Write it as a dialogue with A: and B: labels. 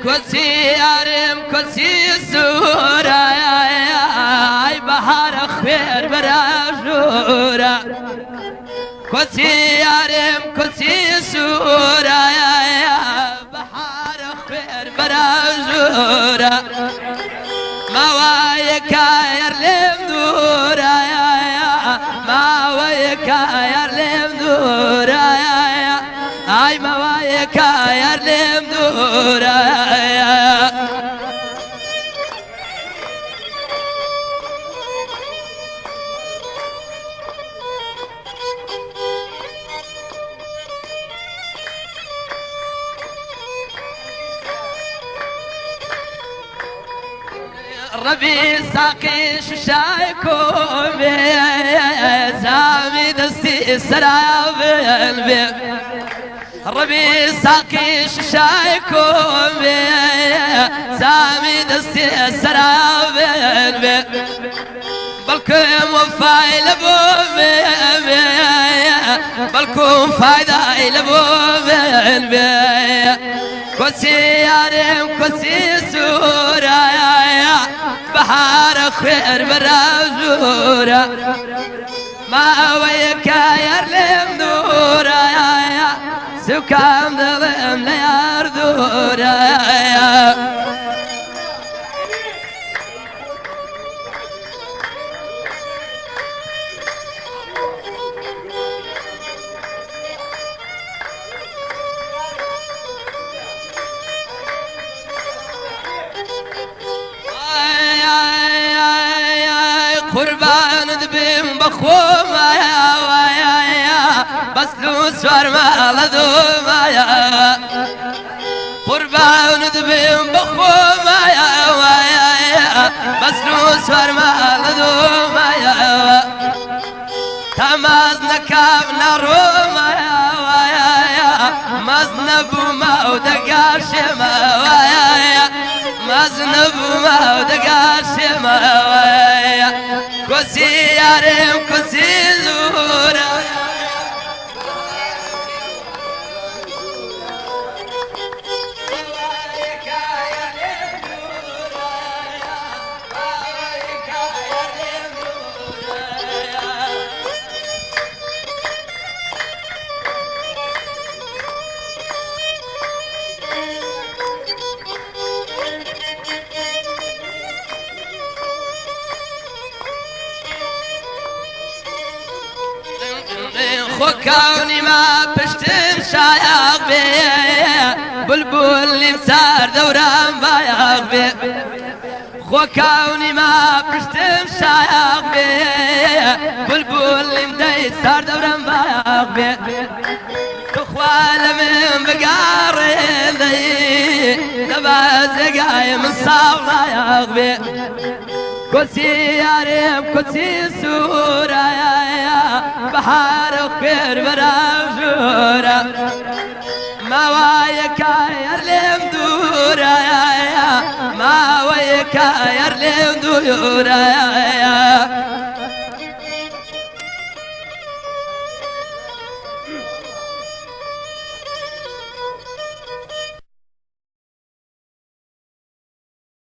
A: کۆچی یارم کۆچی سوورە، ئای بەهارە خوێر بەرە ژوورە. کۆچی یارم کۆچی سوورە، بەهارە خوێر بەرە ژوورە. ماوەیەکە یار لێم دوورە، ماوەیەکە یار لێم دوورە، ئای ماوەیەکە یار لێم دوورە. ڕەبی ساقی شوشای کۆمێ، زامی دەستی سەراڤن بێ. ڕەبی ساقی شوشای کۆمێ، زامی دەستی سەراڤن بێ. بەڵکم وەفای لە بۆ بێ، بەڵکم فایدای لە بۆ بێ. کۆچی یارم کۆچی سوورە، بەهارە خوێر بەرە ژوورە. ماوەیەکە یار لێم دوورە، سوکام دڵم لە یار دوورە. قوربانت بم بەخۆمە، بەس لو سوار ماڵە دومایە. قوربانت بم بەخۆمە، بەس لو سوار ماڵە دومایە. تەماز نەکام نەڕۆمە، مەز نەبوومە و دەگاشێمە، مەز نەبوومە و دەگاشێمە. کۆچی یارم کۆچی زورە. خۆکاونی ما پشتم شایاق بێ، بولبول سار دەوران بایاق بێ. خۆکاونی ما پشتم شایاق بێ، بولبولیم دەی سار دەوران بایاق بێ. تخوا لە من بگاڕێ دەی، دەبا جێگای من ساوڵایاق بێ. کۆچی یارم کۆچی سوورە، بەهارە خوێر بەرە ژوورە. ماوەیەکە یار لێم دوورە، ماوەیەکە یار لێم دوورە.